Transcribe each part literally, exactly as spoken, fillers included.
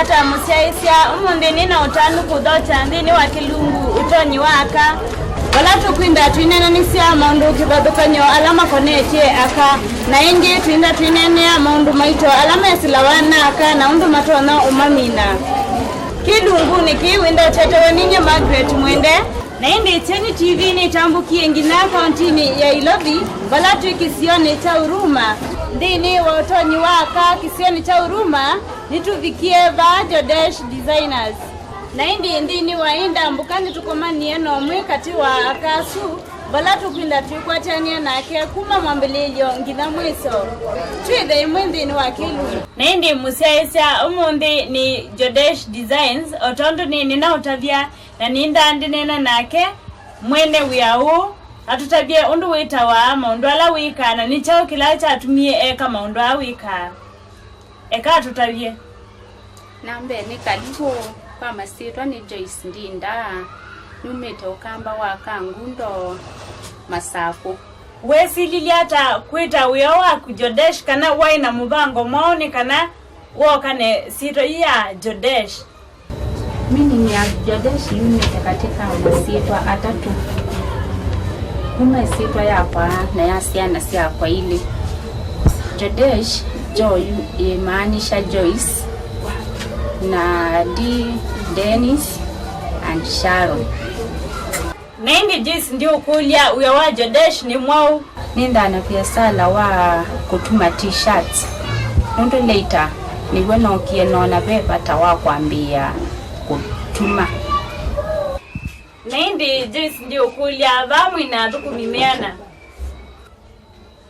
Ata mũsyaĩĩsya, ũmũnthĩ nĩ na ũtanu kũthokya nthĩnĩ wa kĩlungu ũtonyi wa aka, vala tũkwinda twĩneenanĩsya maũndũ kĩvathũkany'o ala makonetye aka, na ĩngĩ twĩnda twĩneenea maũndũ maito ala mesĩlawa na aka na ũndũ matonya ũmamina. Kĩlungunĩ kĩĩ wĩnda ũtetewe ninyie Margaret Mwende. Na ĩndĩ Kyeni T V nĩtambũkie nginya kauntinĩ ya Ilovi, vala twĩ kĩsionĩ kya Huruma. Nthĩnĩ wa ũtonyi wa aka kĩsionĩ kya Huruma, nĩtũvikie vaa Jodesh Designers. Na ĩndĩ nthĩnĩ wa ĩ ndambũka nĩtũkomanie na ũmwe katĩ wa aka asu, vala tũkwinda twĩkwatany'a nake kuma mwambĩlĩĩlyo nginya mwĩso. Twĩthe ĩmwe nthĩnĩ wa kĩlungu. Na ĩndĩ mũsyaĩĩsya, ũmũnthĩ nĩ Jodesh Designs, o tondũ nĩnĩnaũtavya, na nĩndaa ndĩneena nake mwene wĩa ũũ, atũtavye ũndũ wĩtawa, maũndũ ala wĩkaa, na nĩ kyaũ kĩla kyatumie eka maũndũ aa wĩkaa. Eka atũtavye. Na mbee nĩ kalivu. Kwa masyĩtwa nĩ Joyce Ndinda. Numĩte Ũkamba wa Kangundo, Masakũ. Wesililye ata kwĩta wĩa waku Jodesh, kana waĩ na mũvango mwaũ nĩ kana wokane syĩtwa yĩĩ ya Jodesh? Meaning ya Jodesh yumĩte katika masyĩtwa atatũ, kuma ĩsyĩtwa yakwa na ya syana syakwa ilĩ. Jodesh, Jo yu-, yĩmaanisha Joyce, na D, Dennis and Sharon. Na ĩndĩ Joyce, ndiũkũlya, wĩa wa Jodesh nĩ mwaũ? Nĩndaa na viasala wa kũtuma t-shirts, nũndũ later nĩw'o nookie noona ve vata wa kwambĩĩa kũtuma. Na ĩndĩ Joyce, ndiũkũlya, vaa mwĩ na athũkũmi meana?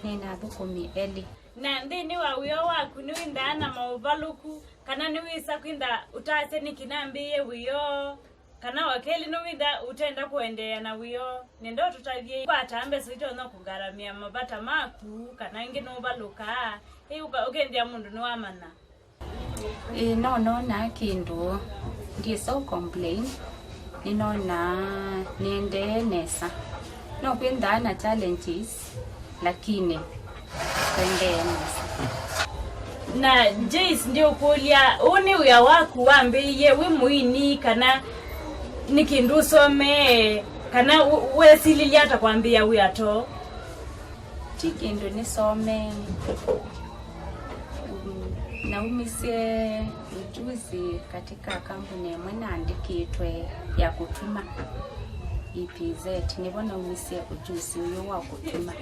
Nĩ na athũkũmi elĩ. Na nthĩnĩ wa wĩa waku nĩwĩndaa na maũvalũku, kana nĩwĩsa kwĩtha ũtasya nĩkĩ nambĩĩe wĩoo? Kana wa kelĩ nĩwĩtha ũtenda kũendeea na wĩoo? Nenda ũtũtavye, kwata mbesa itonya kũgaramĩa mavata maku, kana ĩngĩ nũvalũkaa, ĩ ũka-, ũkethĩa mũndũ nĩwamanya. Ĩĩ, no noonaa kĩndũ, ndyĩsa ũ complain, nĩnoonaa nĩendee nesa. No kwĩnthaa na challenges, lakini tũendee nesa. Na Joyce, ndiũkũlya, ũũ nĩ wĩa waku wambĩĩie wĩ mũini, kana nĩ kĩndũ ũsomee, kana we-, wesililye ata kwambĩĩa wĩa ta ũũ? Ti kĩndũ nĩsomee. Mm, naumisye ujuzi katika kambuni ĩmwe naandĩkĩtwe ya kũtuma E P Z, nĩvo naumisye ujuzi ũyũ wa kũtuma.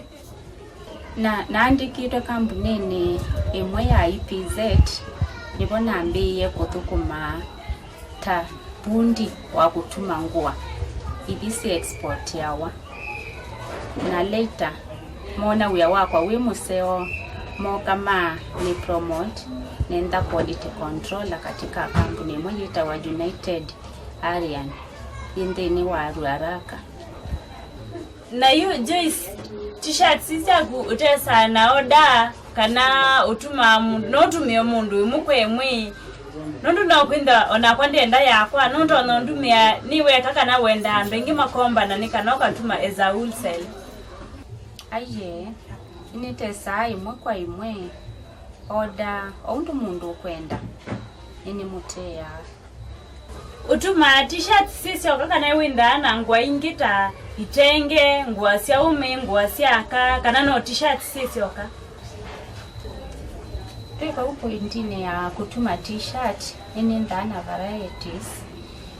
Na naandĩkĩtwe kambunĩnĩ ĩmwe ya E P Z, nĩvo nambĩĩie kũthũkũma ta vundi wa kũtuma ngũa ithi sya exportiawa. Na later, moona wĩa wakwa wĩ mũseo, mooka ma nĩ promote nĩ nda quality controller katika kambuni ĩmwe yĩtawa United Aryan yĩ nthĩnĩ wa Ruaraka. Na yu, Joyce, t-shirts ii syaku ũtesaa na order, kana ũtumaa mũndũ, no ũtumĩe mũndũ ĩmwe kwa ĩmwe? Nũndũ no kwĩntha onakwa ndenda yakwa, nũtonya ũndumĩa nĩ weka, kana wendaa andũ aingĩ makombana nĩ kana ũkatuma as a wholesale? Aiee, nĩnĩtesaa ĩmwe kwa ĩmwe, order o ũndũ mũndũ ũkwenda, nĩnĩmũteaa. Ũtumaa t-shirts syĩ syoka, kana wĩnthaa na ngũa ingĩ ta itenge, ngũa sya aũme, ngũa sya aka, kana no t-shirts syĩ syoka? Twĩ vau pointinĩ ya kũtuma t-shirt, nĩnĩnthaa na varieties.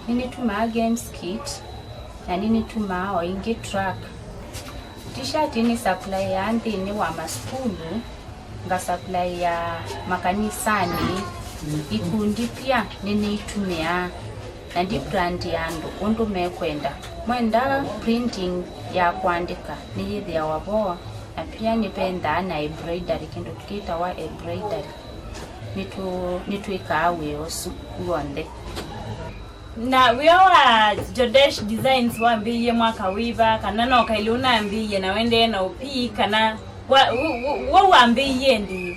Nĩnĩtumaa games kit, na nĩnĩtumaa o ĩngĩ track. T-shirt nĩnĩsupplyĩaa nthĩnĩ wa masukulu, ngasupplya makanisanĩ, ikundi pia nĩnĩitumĩaa, na ndi brand ya andũ ũndũ mekwenda. Mwenda printing ya kũandĩka nĩyĩthĩawa vo, na pia nĩvendaa na embroidery, kĩndũ kĩtawa embroidery. Nĩtũ-, nĩtwĩkaa wĩa ũsu w'onthe. Na wĩa wa Jodesh Designs wambĩĩie mwaka wĩva, kana no kaĩlĩ ũnambĩĩie na ũendee na ũpii, kana wa-, w'o, w'o, w'o wambĩĩie ĩndĩĩ?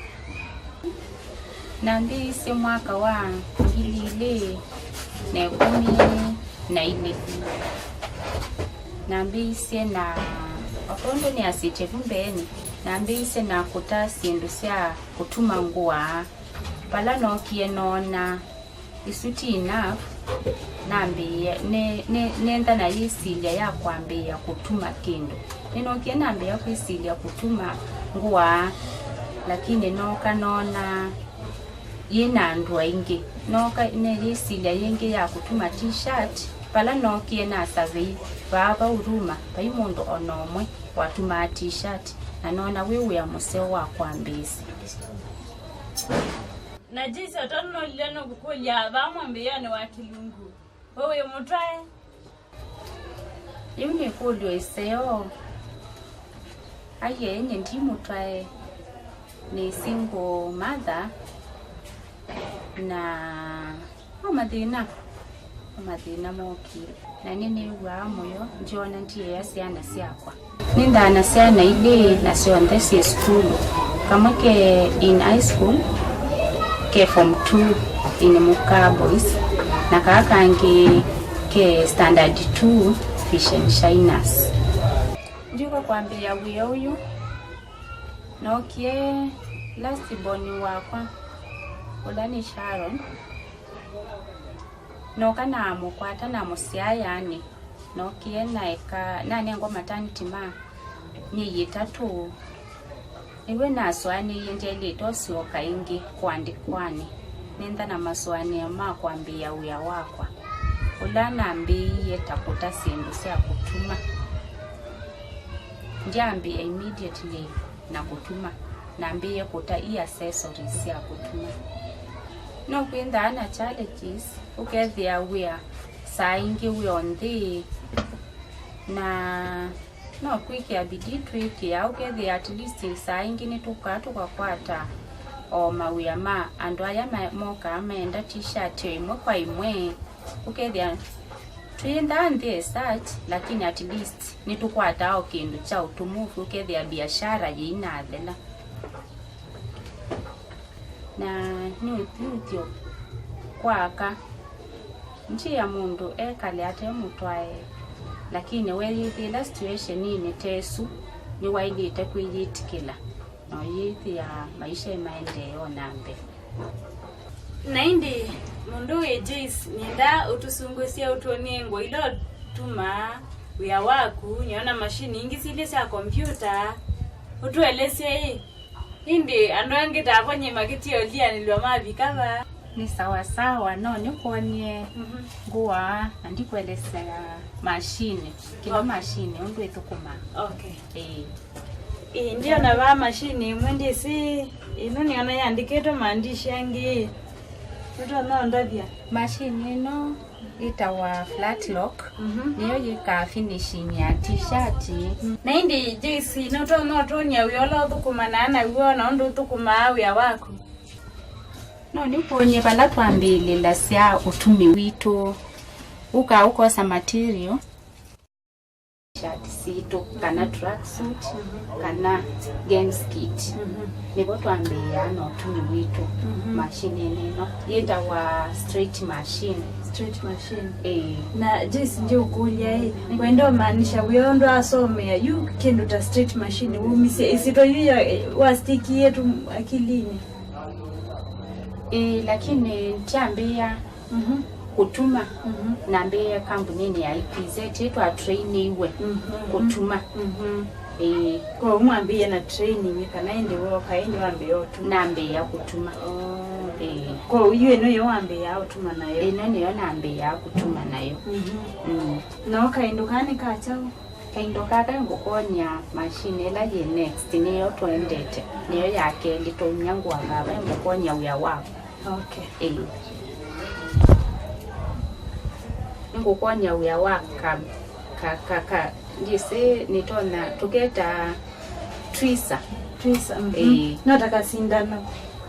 Nambĩĩisye mwaka wa ngili ilĩ na ĩkũmi na ilĩ. Nambĩĩisye na, o tondũ nĩasĩtye vu mbeenĩ, nambĩĩisye na kũta syĩndũ sya kũtuma ngũa. Vala nookie noona Ĩsu ti enough, nambĩĩe, ne-, ne-, nenda na yĩsilya ya kwambĩĩa kũtuma kĩndũ. Nĩnookie nambĩĩa kwĩsilya kũtuma ngũa, lakini nooka noona yĩ na andũ aingĩ. Nooka neyĩsilya yĩngĩ ya kũtuma t-shirt, vala nookie na survey vaa va Huruma, vai mũndũ o na ũmwe watumaa t-shirt, na noona wĩ wĩa mũseo wa kwambĩĩsya. Na Jesse, o tondũ nolile nũkũkũlya, vaa mwambĩĩonĩ wa kĩlungu, we wĩ mũtwae? Yĩu nĩ ĩkũlyo ĩseo. Aiee, nyie ndi mũtwae, nĩ single mother, na no mathĩna, no mathĩna mokie. Na nĩ nĩw'aa mũyo ndyona ndiea syana syakwa. Nĩnthaa na syana ilĩ, na syonthe syĩ sukulu. Kamwe ke in high school, ke form two in Mukaa Boys, na kaa kangĩ ke standard two Vision Shiners. Ndyũka kwambĩĩa wĩa ũyũ, nookie last born wakwa, ũla nĩ Sharon. Nooka namũkwata, namũsyaa, yani, nookie naeka, nanengwa maternity ma myei ĩtatũ. Nĩw'o nasũanĩie ndyaĩlĩte ũsyoka ĩngĩ kũandĩkwanĩ nĩntha na masũanĩo ma kwambĩĩa wĩa wakwa, ũla nambĩĩie ta kũta syĩndũ sya kũtuma. Ndyambĩĩa immediately na kũtuma, nambĩĩe kũta i accessories sya kũtuma. No kwĩnthaa na challenges, ũkethĩa wĩa saa ingĩ wĩ o nthĩ, na no kwĩkĩa bidii twĩkĩaa, ũkethĩa at least saa ingĩ nĩtũkaa tũkakwata o mawĩa ma andũ aya ma-, mokaa maenda t-shirt o ĩmwe kwa ĩmwe. Ũkethĩa twĩnthaa nthĩ as such, lakini at least nĩtũkwataa o kĩndũ kya ũtũmũfu, ũkethĩa biashara yĩinathela. Na nĩ ũthuthyo kwa aka. Ndyĩa mũndũ ekale ate mũtwae, lakini weeyĩthĩĩla situationinĩ ta ĩsu, nĩwaĩlĩte kwĩyĩtĩkĩla na ũyĩthĩa maisha nĩmaendee o na mbee. Na ĩndĩ mũndũ wĩ Joyce, nĩenda ũtũsũngũsye, ũtwonye ngũa ila ũtumaa wĩa waku, nĩona mashini ingĩ silĩ sya kombyũta, ũtũelesye ĩ, ĩndĩ andũ angĩ ta vo nyie makĩtie ũlianĩlw'a mavika va? Nĩ sawa sawa, no nĩkwony'e Mhm. ngũa na ndikũelesya mashini, kĩla Okay. mashini ũndũ ĩthũkũmaa. Okay. Ĩĩ. Ĩĩ, ndiona vaa mashini ĩmwe, ndyĩsĩ ĩno nĩona yandĩkĩtwe maandishi angĩ. Nĩtonya ũndavya? Mashini ĩno ĩtawa flat lock, Mhm. nĩyo yĩkaa finishing ya t-shirt. Na ĩndĩ Joyce, nũtonya ũtwony'a wĩa ũla ũthũkũmanaa naw'o na ũndũ ũthũkũmaa wĩa waku? No nĩkwony'e vala twambĩlĩlasya ũtumi witũ. Ũkaa ũkosa material. T-shirt sitũ, kana tracksuit, kana games kit. Mhm. Nĩvo twambĩĩaa na ũtumi witũ Mhm. mashininĩ ĩno yĩtawa straight machine. Straight machine. Ĩĩ. Na Joyce, ndiũkũlya ĩ, wenda ũmaanisha wĩa ũndũ asomea yu kĩndũ ta straight machine wumisye ĩsyĩtwa yu ya, wastikie tu akilinĩ? Ĩĩ, lakini ndyambĩĩa Mhm. kũtuma, Mhm. nambĩĩe kambuninĩ ya E P Z, ĩtwa trainiwe Mhm. kũtuma. Mhm. Ĩĩ. Kwoou mwambĩĩe na training, kana ĩndĩ wooka ĩndĩ wambĩĩa ũtuma? Nambĩĩa kũtuma. Oh. Ĩĩ. Kwoou yu ĩno yo wambĩĩa ũtuma nayo? Ĩno nĩyo nambĩĩa kũtuma nayo. Mhm. Mm. Na kaĩndũ kaa nĩ ka kyaũ? Kaindo kaka ngũkwony'a machine ĩla yĩ next, nĩyo tũendete, nĩyo ya kelĩ twaumya ngũa vava, ngũkwony'a wĩa waku. Okay. Ĩĩ. Nĩngũkwony'a wĩa wa ka, ka, ka, ka, ndyĩsĩ nĩtonya, tũketa tweezer. Tweezer, mhm. Ĩĩ. No ta kasindano.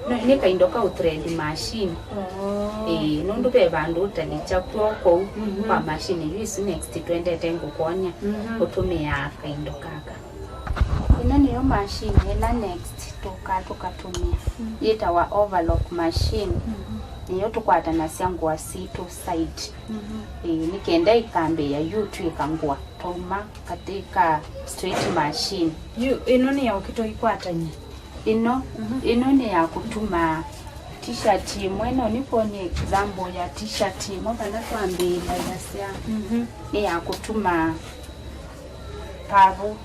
Nĩ, nĩ kaindo ka ũthread machine. Oh. Ĩĩ, nũndũ ve vandũ ũtalĩkya kw'o kũu Mhm. kwa machine yu ĩsu next twendete ngũkwony'a Mhm. ũtũmĩaa kaindo kaka. Ĩno nĩyo machine ĩla next tũkaa tũkatũmĩa. Mhm. Yĩtawa overlock machine. Mhm. Nĩyo tũkwatanasya ngũa sitũ side. Mhm. Ĩĩ, nĩ kenda ĩkambĩĩa yu twĩka ngũa twauma katĩ ka straight machine. Yu, ĩno nĩ ya ũkĩto ikwatany'a? Ĩno, Mhm. ĩno nĩ ya kũtuma t, T-shirt ĩmwe, no nĩkwony'e example ya t-shirt ĩmwe vala twambĩĩla yasya, mhm, nĩ ya kũtuma pavu,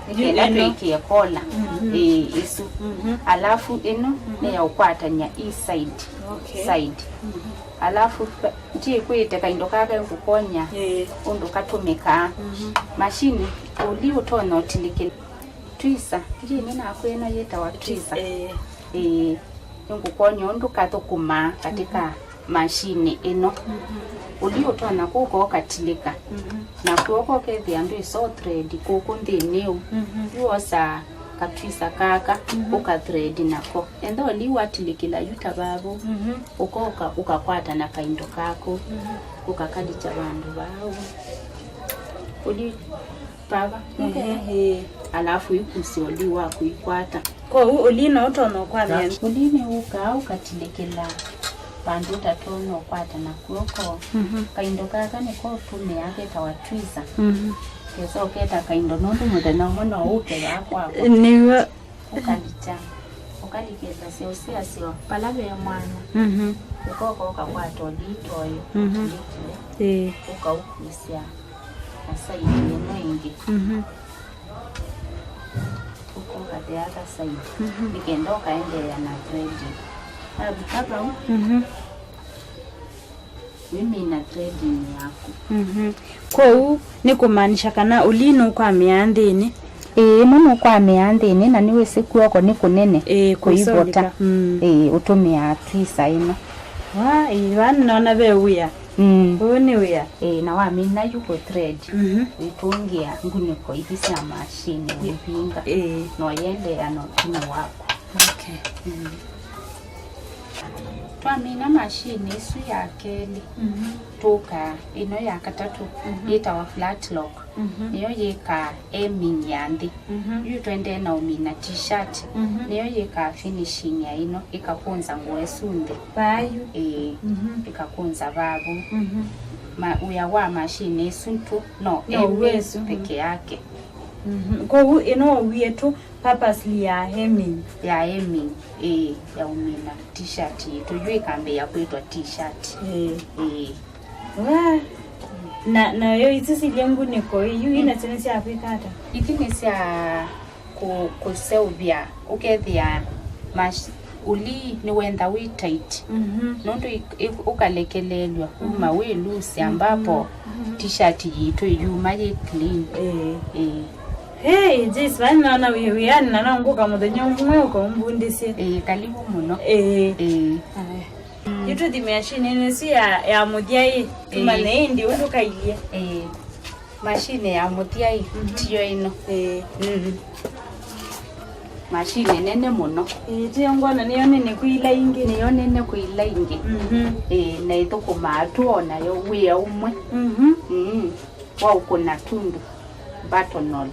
nĩkenda ĩno twĩkĩe kola, mhm, ĩĩ, ĩsu. Mhm. Alafu ĩno, mhm, nĩ ya ũkwatany'a ii side, okay, side. Mhm. Alafu pa-, ndiĩkwĩte kaindo kaka ngũkwony'a, ĩĩ, ũndũ katũmĩkaa. Mhm. Machine ũli ũtonya ũtilĩkĩla twisa. Ndiĩ nĩnakwĩna yĩtawa twisa. Ĩĩ. Ĩĩ. Nĩngũkwony'a ũndũ kathũkũmaa katika, mhm, machine ĩno. Mhm. Ũli ũtonya kũka ũkatilĩka. Mhm. Na kw'oko ũkethĩa ndwĩ saw thread kũkũ nthĩnĩ ũu. Mhm. Yu wosaa katwisa kaka, mhm, ũka thread nako. Enda ũli watilĩkĩla yu ta vavũ, mhm, ũkoka ũkakwata na kaindo kaku, mhm, ũkakalitya vandũ vau. Ũli Vava. Ehe. Ĩĩ. Alafu ĩkusya ũli waku ĩkwata. Kwoou ũli no ũtonya ũkwamĩa. Ũli nĩwũkaa ũkatilĩkĩla vandũ ũtatonya ũkwata na kw'oko. Mhm. Kaindo kaka nĩko ũtũmĩaa ketawa twisa. Mhm. Kesa ũketa kaindo nũndũ mũthenya ũmwe no ũke vaa kwakwa. Nĩw'o. Ũkalikya, ũkalikĩla syaũ syasyo vala ve mwanya. Mhm. Ũkoka ũkakwata ũlito ũyũ, mhm, ũlĩkile, ĩĩ, ũkaũkusya na side ĩno ĩngĩ. Mhm. Ũkoka the other side, mhm, nĩkenda ũkaendeea na threading. Wavika vau, mhm, wĩmina threading yaku. Mhm. Kwoou nĩ kũmaanisha kana ũli nũkwamĩaa nthĩnĩ? Ĩĩ, ĩmwe nũkwamĩaa nthĩnĩ, na nĩwĩsĩ kw'oko nĩ kũnene, ĩĩ, kũivota. Mm. Ĩĩ, ũtũmĩaa twisa ĩno. Wa, ĩĩ, vaa nĩnaona ve wĩa. Mm. Ũũ nĩ wĩa. Ĩĩ, na wamina yu kũ thread, mhm, wĩtũngĩa ngunĩko ithi sya machine wĩvinga. Ĩĩ. Na ũyendeea na ũtumi waku. Okay. Mm. Twamina machine ĩsu ya kelĩ, mhm, tũkaa ĩno ya katatũ, mhm, yĩtawa flat lock. Mhm. Nĩyo yĩkaa hemming ya nthĩ. Mhm. Yu twendee na ũmina t-shirt, mhm, nĩyo yĩkaa finishing ya ĩno, ĩkakũnza ngũa ĩsu nthĩ. Vaa yu. Ĩĩ, mhm, ĩkakũnza vavũ. Mhm. Ma-, wĩa wa machine ĩsu tu, no, no, hemming ĩsu, mhm, peke yake. Mhm. Kwoou ĩno ũwie tu purposely ya hemming. Ya hemming, ĩĩ, ya ũmina t-shirt yitũ. Yu ĩkambĩĩa kwĩtwa t-shirt. Ĩĩ. Ĩĩ. Wa. Na, nayo isu silye ngunĩko ii, yu, mm, inasyo nĩ sya kwĩka ata? Ithi nĩ sya kũ-, kũseũvya, ũkethĩa mash-, ũli nĩwenda wĩ tight. Mhm. Nũndũ ĩ-, ĩ-, ũkalekeleelw'a kuma, mm, wĩ loose, mm, ambapo, mm, t-shirt yitũ ĩyuma yĩ clean. Ĩĩ. Ĩĩ. Hey, Jess, vaa nĩnaona wĩ wĩanĩ na no ngũka mũthenya ũmwe ũkaumbundĩsye. Ĩĩ, karibu mũno. Ĩĩ. Ĩĩ. Aya. Mm. Yu tũthi mashinenĩ ĩsu ya, ya mũthya ĩ, tũmanye, ĩĩ, ĩndĩ ũndũ kailyĩ. Ĩĩ. Machine ya mũthya ĩ, mhm, tiyo ĩno. Ĩĩ. Mm. Machine nene mũno. Ĩĩ, tiyo ngwona nĩyo nene kwĩ ila ingĩ. Nĩyo nene kwĩ ila ingĩ. Mhm. Ĩĩ, na ĩthũkũmaa tu o nayo wĩa ũmwe. Mhm. Mm. Wa ũkũna tundu. Buttonhole.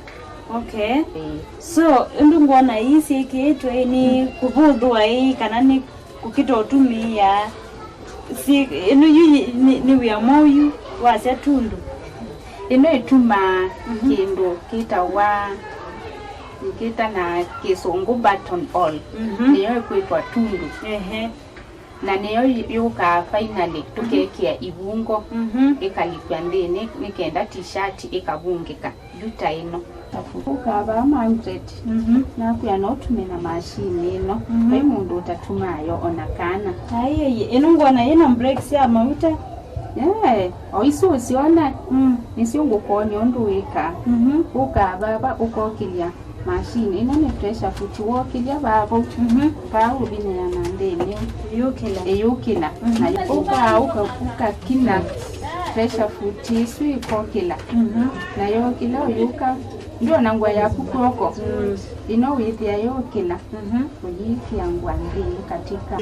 Okay. Ĩĩ. So, ũndũ ngwona ii syĩkĩĩtwe nĩ, mm, kũvũthũa ii kana nĩ kũkita ũtumĩĩa? Syĩ-, ĩno yu yĩ-, nĩ, nĩ wĩa mwaũ yu wasya tundu? Ĩno ĩtumaa, mhm, kĩndũ kĩtawa, kĩta na Kĩsũngũ buttonhole. Mhm. Nĩyo ĩkwĩtwa tundu. Ehe. Na nĩyo yĩ-, yũkaa finally, mhm, tũkekĩa ivungo, mhm, ĩkalikwa nthĩnĩ nĩ kenda t-shirt ĩkavungĩka yu ta ĩno. Ũkaa vaa Margaret, mhm, nakwĩa no tũmĩe na machine ĩno. Mhm. Vai mũndũ ũtatumaa yo ona kana. Ai, ai, ĩno ngwona yĩna break sya mauta. Yeah, o isu ũsyona, mm, nĩsyo ngũkwony'a ũndũ wĩkaa. Mhm. Ũkaa vava ũkokĩlya machine. Ĩno nĩ pressure foot. Wokĩlya vaa vau. Mhm. Vaa ũvinĩĩa na nthĩnĩ. Ĩyũkĩla. Ĩyũkĩla. Mhm. Na ũkaa ũka-, ũkakina pressure foot ĩsu ĩkokĩla. Mhm. Na yokĩla ũyũka, ndwona ngũa yaku kw'oko. Mm. Ĩno wĩthĩa yokĩla. Mhm. Ũyĩkĩa ngũa nthĩnĩ katika.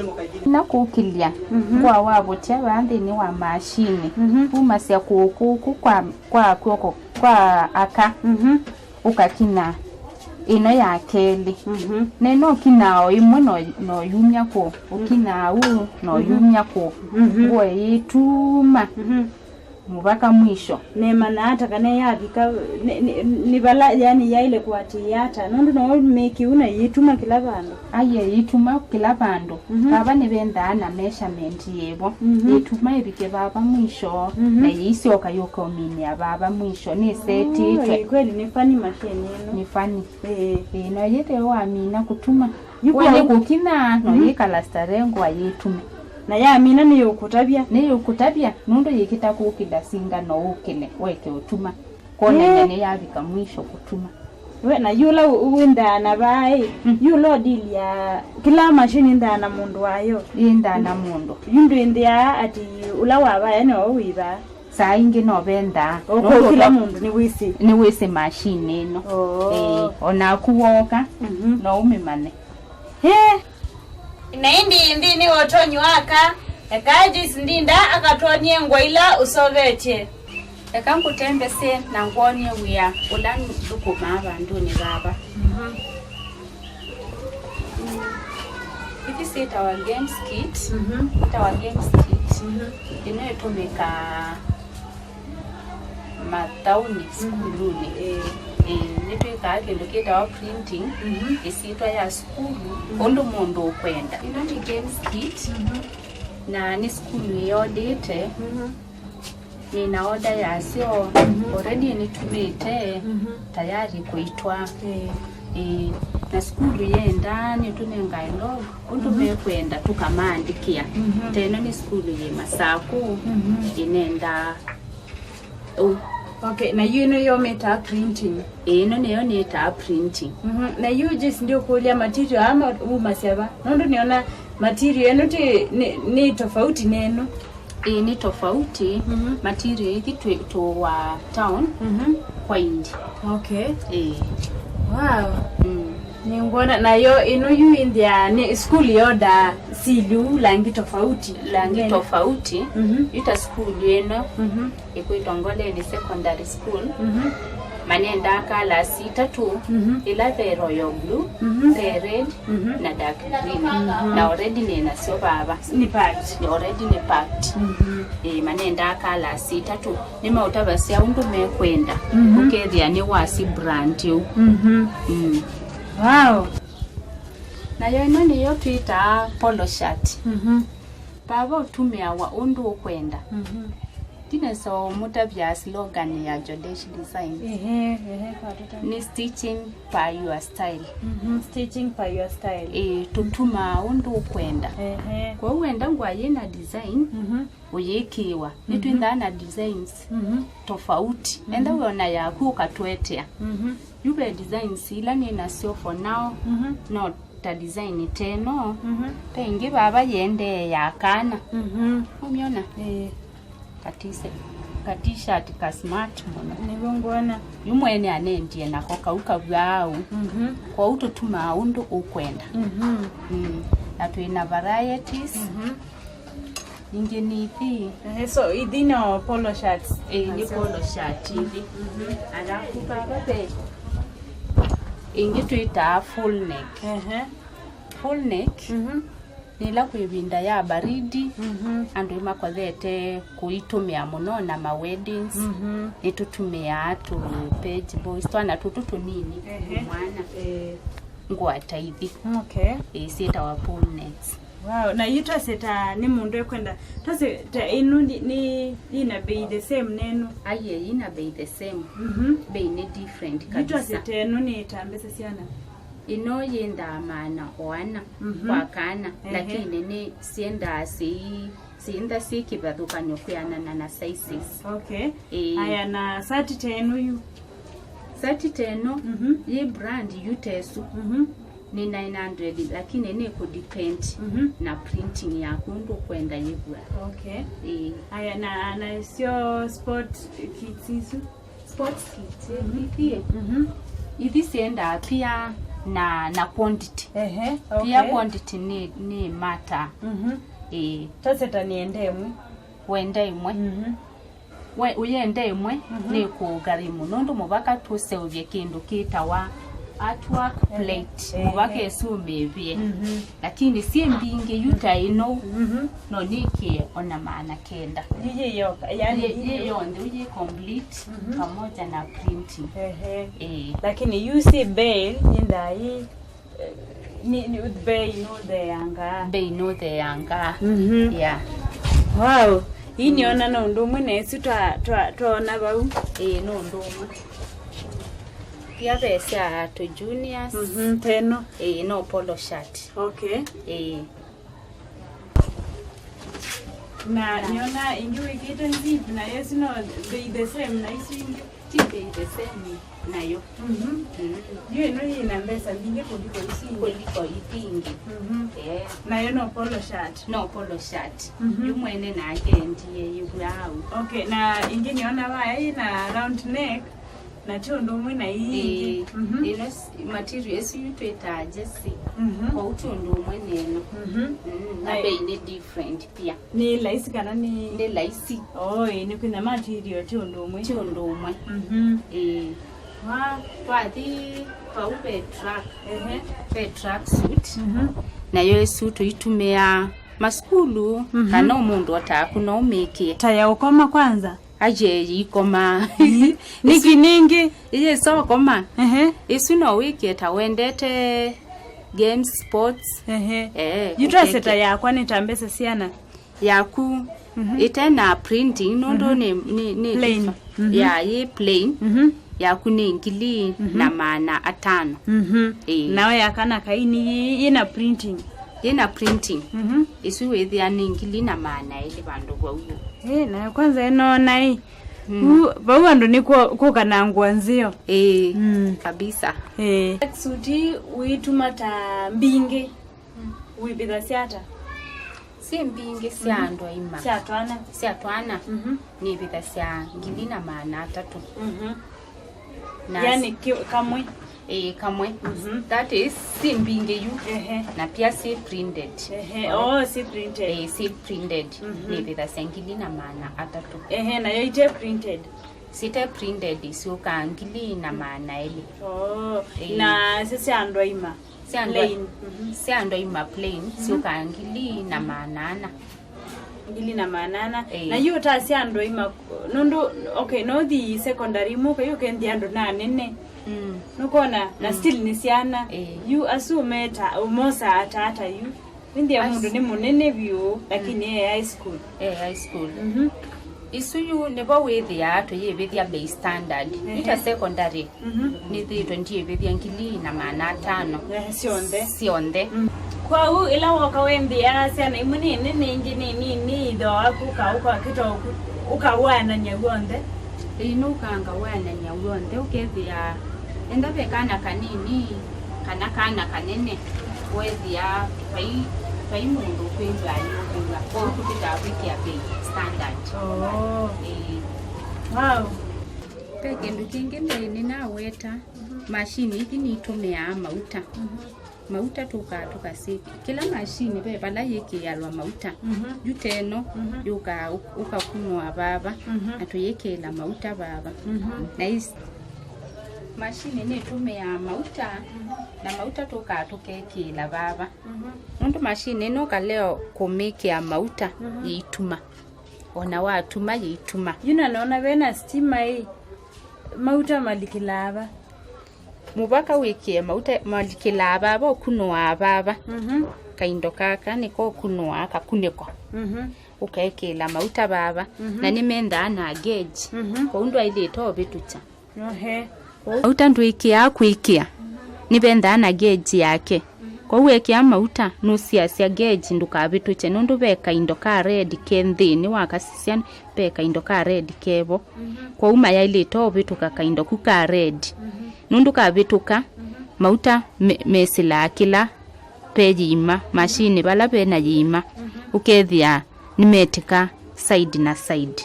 Na kũkĩlya, mhm, ngũa wavũtya vaa nthĩnĩ wa machine. Mhm. Umasya kũkũkũ kwa, kwa kw'oko kwa aka. Mhm. Ũkakina ĩno ya kelĩ. Mhm. Na ĩno ũkinaa o ĩmwe no, no yumya kũũ. Ũkinaa ũũ no, mhm, yumya kũũ. Mhm. Ngũa ĩituma. Mhm. Mũvaka mwisho. Nĩmanya ata kana yavika, nĩ, nĩ, nĩ vala, yani, yaĩle kũatĩĩa ata? Nũndũ no mĩkĩu na yĩtuma kĩla vandũ. Aye, yĩtuma kĩla vandũ. Mhm. Vava nĩvendaa na measurement yĩvo. Mhm. Yĩtuma ĩvike vava mwisho, mhm, na yĩisyoka yũka ũminĩa vava mwisho. Nĩsetĩtwe. Oh, kweli nĩ funny machine ĩno. Nĩ funny. Ĩĩ. Ĩĩ, no yĩthĩwe wamina kũtuma. Yu we kwa nĩ kũkinya, no, mhm, yĩkala starehe ngũa yĩtume. Na yamina nĩyũkũtavya. Nĩyũkũtavya, nũndũ yĩkĩta kũkĩla singa no ũkĩle, weke ũtuma. Kwonany'a, eh, nĩyavika mwisho kũtuma. We, na yũla wĩndaa na vaa ĩ, mm, yũla ũdili ya kĩla machine ĩndaa na mũndũ wayo. Ĩndaa na mũndũ. Yu ndwĩnthĩaa ati ũla wa vaya nĩwe wĩvaa. Saa ingĩ no vendaa. Oko nũndũ kĩla to-, mũndũ nĩwĩsĩ. Nĩwĩsĩ machine ĩno. Oh. Ĩĩ, o naku wooka, mhm, no ũmĩmanye. He. Na ĩndĩ nthĩnĩ wa ũtonyi wa aka, eka Joyce Ndinda akatwony'e ngũa ila ũseũvĩtye. Eka ngũtembesye na ngwony'e wĩa ũla nthũkũmaa vandũnĩ vava. Mhm. Ithi syĩtawa games kit. Mhm. Ĩtawa games kit. Mhm. Ĩno ĩtũmĩkaa mathaũnĩ, mhm, sukulunĩ. Ĩĩ. Ĩĩ, nĩtwĩkaa kĩndũ kĩtawa printing, mhm, ĩsyĩtwa ya sukulu, mhm, ũndũ mũndũ ũkwenda. Ĩno nĩ games kit, mhm, na nĩ sukulu ĩyodĩte. Mhm. Nĩna order yasyo, mhm, already nĩtumĩte, mhm, tayari kũitwa. Ĩĩ. Ĩĩ, na sukulu yendaa nĩtũnengae log, ũndũ, mhm, mekwenda tũkamaandĩkĩa. Mhm. Ta ĩno nĩ sukulu yĩ Masakũ, mhm, ĩnendaa ũu. Okay, na yu ĩno yo mĩtaa printing? Ĩĩ, ĩno nĩyo nĩtaa printing. Mhm. Na yu Joyce, ndiũkũlya material aa ma-, umasya va? Nũndũ nĩona material ĩno ti, nĩ, nĩ tofauti na ĩno. Ĩĩ, nĩ tofauti. Mhm. Material ĩthi twĩ-, tũwa town, mhm, kwa indi. Okay. Ĩĩ. Wow. Mm. Nĩngwona nayo ĩno yu ĩnthĩa nĩ sukulu yoda siliu langi tofauti. Langi tofauti. Mhm. Yu ta sukulu ĩno, mhm, ĩkwĩtwa Ngoleni Secondary School. Mhm. Manendaa kalasi itatũ, mhm, ĩla ve royal blue, mhm, ve red, mhm, na dark green. Mhm. Na already nĩ nasyo vava. Nĩ packed. Nĩ already nĩ packed. Mhm. Ĩĩ, manendaa kalasi itatũ. Nĩmaũtavasya ũndũ mekwenda. Mhm. Ũkethĩa nĩ wasi brand ũu. Mhm. Mm. Wow. Nayo ĩno nĩyo twĩtaa polo shirt. Mhm. Vava ũtumĩawa ũndũ ũkwenda. Mhm. Ndinesa ũmũtavya slogan ya Jodesh Design. Ehe, ehe, kwa tũtavya. Nĩ stitching per your style. Mhm, stitching per your style. Ĩĩ, tũtumaa ũndũ ũkwenda. Ehe. Kwoou wenda ngũa yĩna design, mhm, ũyĩkĩĩwa. Mhm. Nĩtwĩthaa na designs, mhm, tofauti. Mhm. Enda wĩona yaku ũkatũetea. Mhm. Yu ve designs ila nĩ nasyo for now, mhm, no ta design ta ĩno, mhm, ve ĩngĩ vava yĩendee ya kana. Mhm. Ũmyona? Ĩĩ. Ka t-shirt, ka t-shirt ka smart mũno. Nĩw'o ngwona. Yu mwene anendie nako kau kavwaa ũu. Mhm. Kwoou tũtumaa ũndũ ũkwenda. Mhm. Mm. Na twĩ na varieties. Mhm. Ningĩ nĩ ithi. Ehe, so ithi no polo shirts? Ĩĩ, nĩ polo shirt ithi. Mhm. Alafu vava ve ĩngĩ twĩtaa full neck. Ehe. Full neck, mhm, nĩ ĩla kwĩ ĩvinda ya baridi, mhm, andũ nĩmakothete kũitũmĩa mũno na ma weddings. Mhm. Nĩtũtumĩaa tũ page boys, twana tũtũ tũnini, ehe, mwana. Ĩĩ. Ngũa ta ithi. Okay. Ĩĩ, syĩtawa full necks. Wow, na yu twasye ta nĩ mũndũ ekwenda, twasye ta ĩno nĩ, nĩ yĩna bei the same na ĩno? Aiee, yĩna bei the same. Mhm. Bei nĩ different kabisa. Yu twasye ta ĩno nĩ ta mbesa siana? Ĩno yĩndaa maana o ana, mhm, kwa kana, ehe, lakini nĩ syendaa syĩ, syĩntha syĩ kĩvathũkany'o kwĩanana na sizes. Okay. Ĩĩ. Aya, na sati ta ĩno yu? Sati ta ĩno, mhm, yĩ brand yu ta ĩsu. Mhm. Nĩ nine hundred, lakini nĩ kũ depend, mhm, na printing yaku ũndũ ũkwenda yĩvw'a. Okay. Ĩĩ. Aya, na, na syo sport kits isu? Sports kits, mhm, ithi, mhm, ithi syendaa pia na, na quantity. Ehe, pia okay. Quantity nĩ, nĩ matter. Mhm. Ĩĩ. Twasye ta nĩenda ĩmwe. Wenda ĩmwe. Mhm. We ũyenda ĩmwe, mhm, nĩ kũgharimu, nũndũ mũvaka tũseũvye kĩndũ kĩtawa Artwork plate, eh, mũvaka ĩsu ũmĩvĩe. Mhm. Lakini syĩ mbingĩ yu ta ĩno, mhm, no nĩkĩe ona maana kenda. Yu yĩ yoka, yani yĩ, yĩ yonthe, yu yĩ complete, mhm, pamoja na printing. Ehe. Eh. Lakini yu si bei, yĩ ndaĩ, eh, ni, ni, bei nũtheangaa. Bei nũtheangaa. Mhm. Yeah. Wow. Ii, mm, nĩona no ũndũ ũmwe na ĩsu twa, twa, twaona vau. Ĩĩ, no ũndũ ũmwe. Pia ve sya tũ juniors. Mhm, teno. Ĩĩ, no polo shirt. Okay. Ĩĩ. Na nĩona ĩngĩ wĩkĩte zip, na ĩsu no bei the same na isu ingĩ. Ti bei the same nayo. Mhm. Mm. Yu ĩno yĩ na mbesa mbingĩ kũliko isu ingĩ. Kũliko ithi ingĩ. Mhm. Eh. Nayo no polo shirt. No polo shirt. Mhm. Yu mwene nake endie yĩw'aa au. Okay, na ĩngĩ nĩona vaya yĩ na round neck. Na ti ũndũ ũmwe na ii ingĩ. Ĩĩ, mhm, ĩno s-, material ĩsu yu twĩtaa jersey. Mhm. Kwoou ti ũndũ ũmwe na ĩno. Mhm. Mm, na na bei nĩ different pia. Nĩ laisi kana nĩ? Nĩ laisi. Oh, ĩĩ, nĩ kwĩna material ti ũndũ ũmwe. Ti ũndũ ũmwe. Mhm. Ĩĩ. Wa, twathi vau ve track. Ehe. Ve track suit. Mhm. Nayo ĩsu tũitũmĩaa masukulu, mhm, kana o mũndũ o taku no ũmĩkĩe. Ta ya ũkoma kwanza? Aye, yĩikoma. Ii, nĩkĩ nĩngĩ? Ĩyĩ ĩsokoma. Ehe. Ĩsu no wĩkĩe ta wendete games, sports. Ehe. Eh, yu twaseta ũkeke. Yakwa nĩ ta mbesa siana? Yaku, mhm, ĩte na printing, nũndũ, mhm, nĩ, nĩ, nĩ plain. Tifa. Mhm. Ya, yĩ plain. Mhm. Yaku nĩ ngili, mhm, na maana atano. Mhm. Ĩĩ. Nayo ya kana kaini yĩ, yĩ na printing? Yĩ na printing. Mhm. Ĩsu wĩthĩa nĩ ngili na maana elĩ vandũ vau. Ĩĩ, nayo kwanza ĩnoona ĩ. Mm. Ũ, vau andũ nĩ kũ-, kũka na ngũa nzeo. Ĩĩ, mm, kabisa. Ĩĩ. Suti wĩtuma ta mbingĩ, mm, wĩvĩthasya ata? Syĩ mbingĩ sya, mhm, andũ aima. Sya twana? Sya twana. Mhm. Nĩvĩthasya ngili na maana atatũ. Mhm. Na yani ki-, kamwe? Ĩĩ, kamwe. Mhm. That is, si mbingĩ yu. Ehe. Na pia si printed. Ehe. Correct? Oh, si printed. Ĩĩ, si printed. Mhm. Nĩvĩthasya ngili na maana atatũ. Ehe, nayo ite printed? Site printed, syũkaa ngili na maana elĩ. Oh, ĩĩ, na si sya andũ aima? Sya andũ, plain. Mhm. Sya andũ aima plain, mhm, syũkaa ngili na maana ana. Ngili na maana ana. Ĩĩ. Na yu ũtasya andũ aima, nũndũ, okay, no ũthi secondary mũka yu ũkenthĩa andũ na anene. Mm. Nũkona, na, mm, still nĩ syana. Ĩĩ. Yu asu ũmeta, ũmosaa ata ata yu? Wĩnthĩa as- mũndũ nĩ mũnene vyũ, lakini, mm, e high school. E high school. Mhm. Isu yu nĩvo wĩthĩaa tũyĩvĩthya bei standard. Ehe. Yu ta secondary, mhm, nĩthĩĩtwe ndyĩvĩthya ngili na maana atano. Ehe, syonthe. Syonthe. Mm. Kwoou, ĩla woka wĩnthĩaa syana imwe nĩ nene, ingĩ nĩ nini, itho waku ũka-, ũkakĩta ũku-, ũkawanany'a w'onthe? Ĩĩ, nũkanga wanany'a w'onthe, ũkethĩa enda ve kana kanini kana kana kanene, weethĩa vai, vai mũndũ ũkwĩw'a ayũkĩw'a, kwoou tũkĩtaa kwĩkĩa bei standard. Oh. Ĩĩ. Wow. Ve kĩndũ kĩngĩ nĩ, nĩnaweta, mhm, machine ithi nitũmĩaa mauta. Mhm. Mauta tũkaa tũkaseti. Kĩla machine ve vala yĩkĩalwa mauta. Mhm. Yu teno, mhm, yũkaa ũ-, ũkakunũa vava, mhm, na tũyĩkĩĩla mauta vava. Mhm. Na is-, machine nĩtũmĩaa mauta, mhm, na mauta tũkaa tũkekĩĩla vava. Mhm. Nũndũ machine ĩno ũkalea kũmĩkĩa mauta, mhm, yĩituma. Ona watuma, yĩituma. Yu na nona vena stima ĩ, mauta malikĩlaa va? Mũvaka wĩkĩe mauta malikĩlaa vava, ũkunũaa vava. Mhm. Kaindo kaka nĩko ũkunũaa kakunĩko. Mhm. Ũkekĩĩla mauta vava. Mhm. Na nĩmendaa na gauge. Mhm. Kwoou ndwaĩlĩte ũvĩtũkya. Ohe. Mauta ndwĩkĩaa kwĩkĩa, nĩvendaa na gauge yake. Kwoou wekĩa mauta, nũsiasya gauge ndũkavĩtũkye, nũndũ ve kaindo ka red ke nthĩnĩ wa kasisya, ve kaindo ka red kevo. Kwoou mayaĩlĩte ũvĩtũka kaindo ku ka red. Nũndũ kavĩtũka, mauta me-, mesĩlaa kĩla ve yĩima, machine vala ve na yĩima, ũkethĩa nĩmetĩka side na side.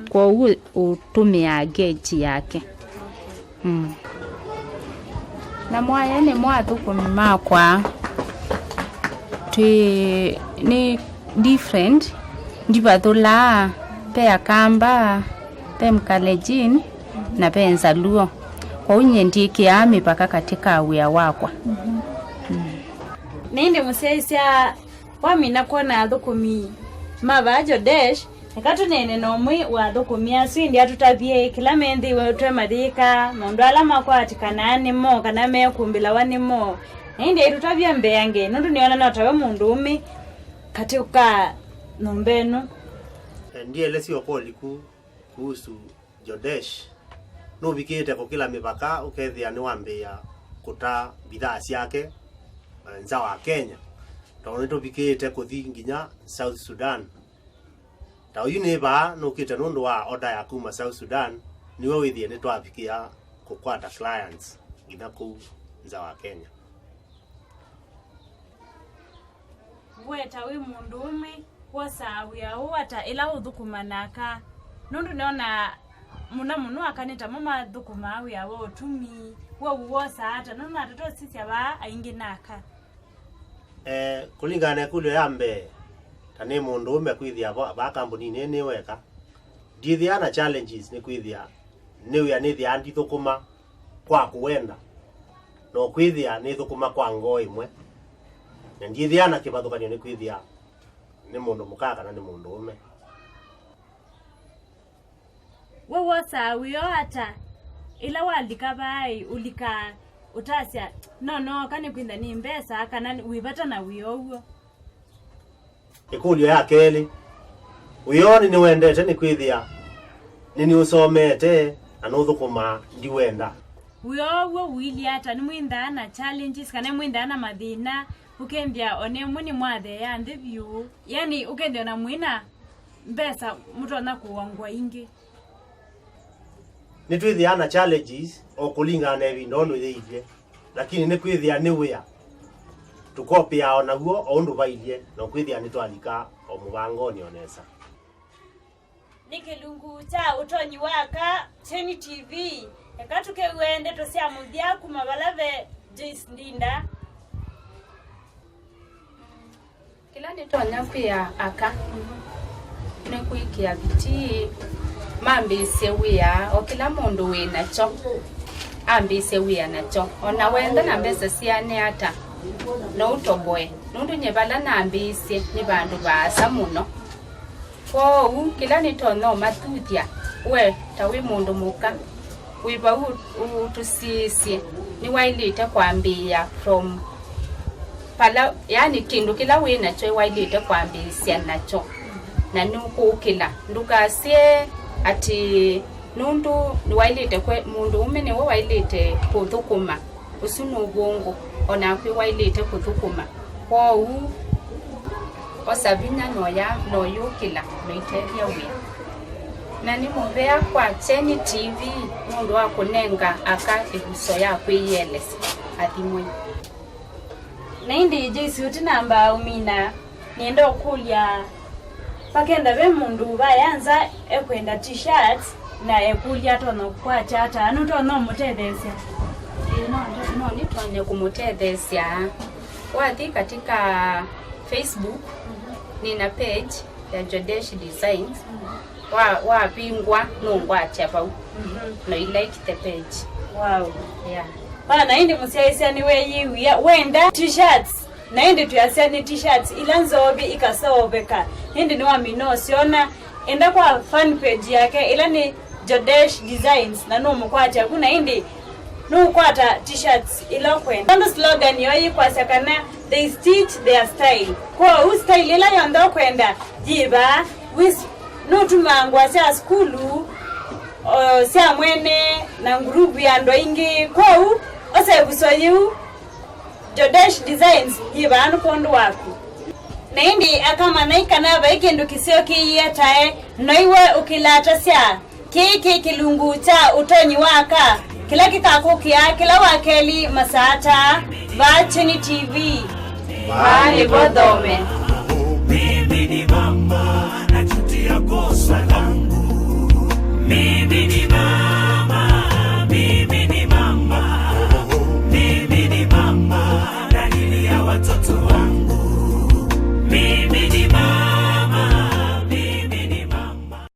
Kwoou ũtũmĩaa gauge yake. Mm. Na mwaya nĩ mo athũkũmi makwa. Twĩ, nĩ different, ndivathũlaa, ve Akamba, ve Mkalenjin, na ve Nzaluo. Kwoou nyie ndyĩkĩaa mĩvaka katĩ ka wĩa wakwa. Na ĩndĩ mũsyaĩĩsya, wamina kwona athũkũmi ma vaa Jodesh, eka tũneene na ũmwe wa athũkũmi asu, ĩndĩ atũtavye kĩla menthĩiwe twemathĩĩka, maũndũ ala makwatĩkanaa nĩmo, kana mekũmbĩlawa nĩmo. Na ĩndĩ aitũtavya mbeange, nũndũ nĩona no tawe mũndũũme katĩ ka nyũmba ĩno. Ndielesya ũkoliku kuhusu Jodesh. Nũvikĩĩte kũkĩla mĩvaka, ũkethĩa nĩwambĩĩa kũta mbithaa syake, eh, nza wa Kenya, tondũ nĩtũvikĩĩte kũthi nginya South Sudan. Ta ũyu nĩ vaa nũkĩte nũndũ wa order ya kuma South Sudan, nĩw'o wĩthĩe nĩtwavikĩa kũkwata clients nginya kũu nza wa Kenya. We ta wĩ mũndũũme, wosaa wĩa ũũ ata ĩla ũthũkũma na aka? Nũndũ nĩonaa mũno mũno aka nĩ tamo mathũkũmaa wĩa wa ũtumi. We ũu wosaa ata? Nũndũ nata twasisya vaa aingĩ na aka. Eh, kũlingana na ĩkũlyo ya mbee, ta nĩ mũndũũme kwĩthĩa va-, vaa kambuninĩ ĩĩ nĩ weka, ndyĩthĩaa na challenges, nĩ kwĩthĩa nĩ wĩa nĩthĩaa ndithũkũma kwa kũwenda, no kwĩthĩa nĩthũkũma kwa ngoo ĩmwe, na ndyĩthĩaa na kĩvathũkany'o nĩ kwĩthĩa nĩ mũndũ mũka kana nĩ mũndũũme. We wosaa wĩoo ata ĩla walika vaaĩ, ũlikaa ũtasya, no nooka nĩkwĩthĩa nĩ mbesa, kana wĩ vata na wĩoo w'o? Ĩkũlyo ya kelĩ, wĩoonĩ nĩwendete nĩkwĩthĩa nĩnĩũsomete na nũthũkũmaa ndiwenda. Wĩoo w'o ũilyĩ ata? Nĩmwĩnthaa na challenges kana nĩmwĩnthaa na mathĩna, ũkethĩa o na ĩmwe nĩmwatheea nthĩ vyũ, yani ũkethĩa o na mwĩ na mbesa mũtonya kũũa ngũa ingĩ? Nĩtwĩthĩaa na challenges o kũlingana na ĩvinda ũndũ yĩilye, lakini nĩkwĩthĩa nĩ wĩa tũkopĩaa o naw'o o ũndũ vailye, na ũkwĩthĩa nĩtwalika o mũvangonĩ o nesa. Nĩ kĩlungu kya ũtonyi wa aka, Kyeni T V. Eka tũkew'e ndeto sya mũthya kuma vala ve Joyce Ndinda. Kĩla nĩtonya kwĩa aka nĩ kwĩkĩa vitii mambĩĩsye wĩa, o kĩla mũndũ wĩ nakyo ambĩĩsye wĩa nakyo. O na wenda na mbesa siane ata, no ũtoboe, nũndũ nyie vala nambĩĩsye nĩ vandũ vaasa mũno. Kwoou kĩla nĩtonya ũmathuthya, we ta wĩ mũndũ mũka wĩ vau ũ-, ũtũsiĩĩsye, nĩwaĩlĩte kwambĩĩa from pala, yani kĩndũ kĩla wĩ nakyo waĩlĩte kwambĩĩsya nakyo, na nũkũkĩla. Ndũkasye atĩ nũndũ nĩwaĩlĩte kwe-, mũndũũme nĩwe waĩlĩte kũthũkũma. Ũsu nĩ ũvũngũ, o naku waĩlĩte kũthũkũma. Kwoou osa vinya noya, noyũkĩla, noitethya wĩa. Na nĩ mũvea kwa Kyeni T V nũndũ wa kũnenga aka ĩvuso ya kwĩyĩelesya. Athimwe. Na ĩndĩ Joyce ũtinambaa ũmina, nĩenda ũkũlya, vakenda ve mũndũ vaya nza ekwenda t-shirts na ekũlya atonya kũkwata ata, nũtonya ũmũtetheesya? Ĩĩ, no, no nĩtonye kũmũtetheesya. Wathi katika Facebook, nĩna page ya Jodesh Designs. Wa, wavingwa nũngwatya vau. Mhm. No, I like the page. Wow. Yeah. Vana ĩndĩ mũsyaĩĩsya nĩweeyĩw'ĩa wenda t-shirts, na ĩndĩ twĩasya nĩ t-shirts ila nzovi ikaseũvĩka, ĩndĩ nĩwamina ũsyona. Enda kwa fan page yake ĩla nĩ Jodesh Designs na nũmũkwatya vu, na ĩndĩ nũkwata t-shirts ila ũkwenda. Nũndũ slogan yoo yĩkwasya kana they stitch their style. Kwoou style ĩla yonthe ũkwenda yĩ vaa. Wis-, nũtumaa ngũa sya sukulu, o, sya mwene na nguruvu ya andũ aingĩ. Kwoou osa ĩvuso yĩu, Jodesh Designs yĩ vaa nĩ kwondũ waku. Na ĩndĩ aka manai kana vai kĩndũ kĩseo kĩietae, noiwe ũkĩlatasya. Kĩĩ kĩ kĩlungu kya ũtonyi wa aka, kĩla kĩkakũkĩa kĩla wa kelĩ masaa ta, vaa Kyeni T V. Vaa nĩvo thome.